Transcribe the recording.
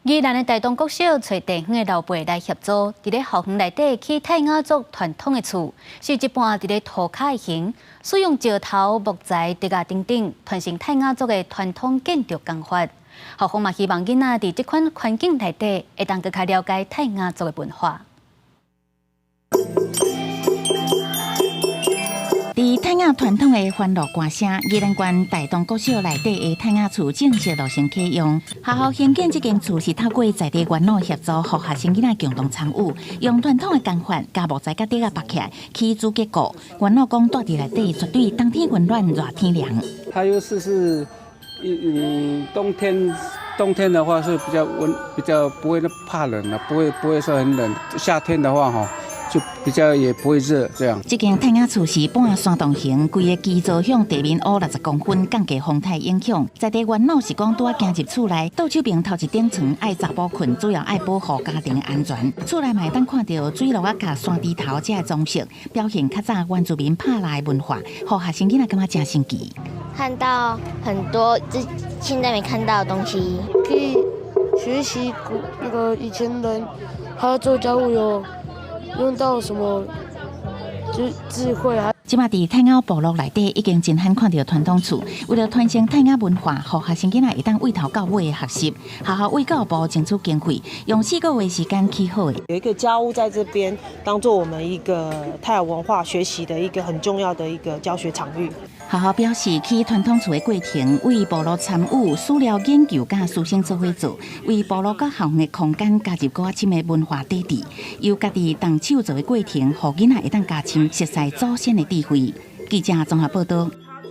宜蘭的大東國小揣地方的老輩來協助，佇咧校園內底起泰雅族傳統的厝，是一半佇咧塗跤的形，使用石頭、木材、竹仔等等，傳承泰雅族的傳統建築工法。校方嘛希望囡仔佇這款環境內底，會當閣較了解泰雅族的文化。佇泰雅傳統的歡樂歌聲，宜蘭縣大東國小內底的泰雅厝正式落成啟用。學校興建這間厝是透過在地元老協助，予學生囡仔共同參與，用傳統的工法，共木材佮竹仔縛起來，起主結構。元老講，蹛佇內底絕對冬天溫暖，熱天涼。它優勢是，冬天的話是比較溫，比較不會怕冷啦，不會說很冷。夏天的話，哈，就比較也不會熱，這樣。這間泰雅厝是半山洞型，規个基座向地面烏60公分，降低風颱影響。在地元老是講，拄仔行入厝內，倒手邊頭一頂床愛查埔睏，主要愛保護家庭安全。厝內嘛會當看著水路仔佮山豬頭這个裝飾，表現較早原住民拍獵的文化，予學生囡仔感覺誠新奇。看到很多這現在沒看到的東西，可以學習古那個以前人，他做家務有用到什麼智慧啊？這馬佇泰雅部落內底已經真罕看著傳統厝，為了傳承泰雅文化，予學生囡仔會當對頭到尾的學習，學校為教育部爭取經費，用4個月時間起好的。有一個家屋在這邊，當做我們一個泰雅文化學習的一個很重要的一個教學場域。學校表示，起傳統厝的過程，為部落參與史料研究佮師生做伙做，為部落佮校園的空間加入閣較深的文化底蘊，由家己動手做的過程，予囡仔會當加深熟似祖先的智慧。記者綜合報道。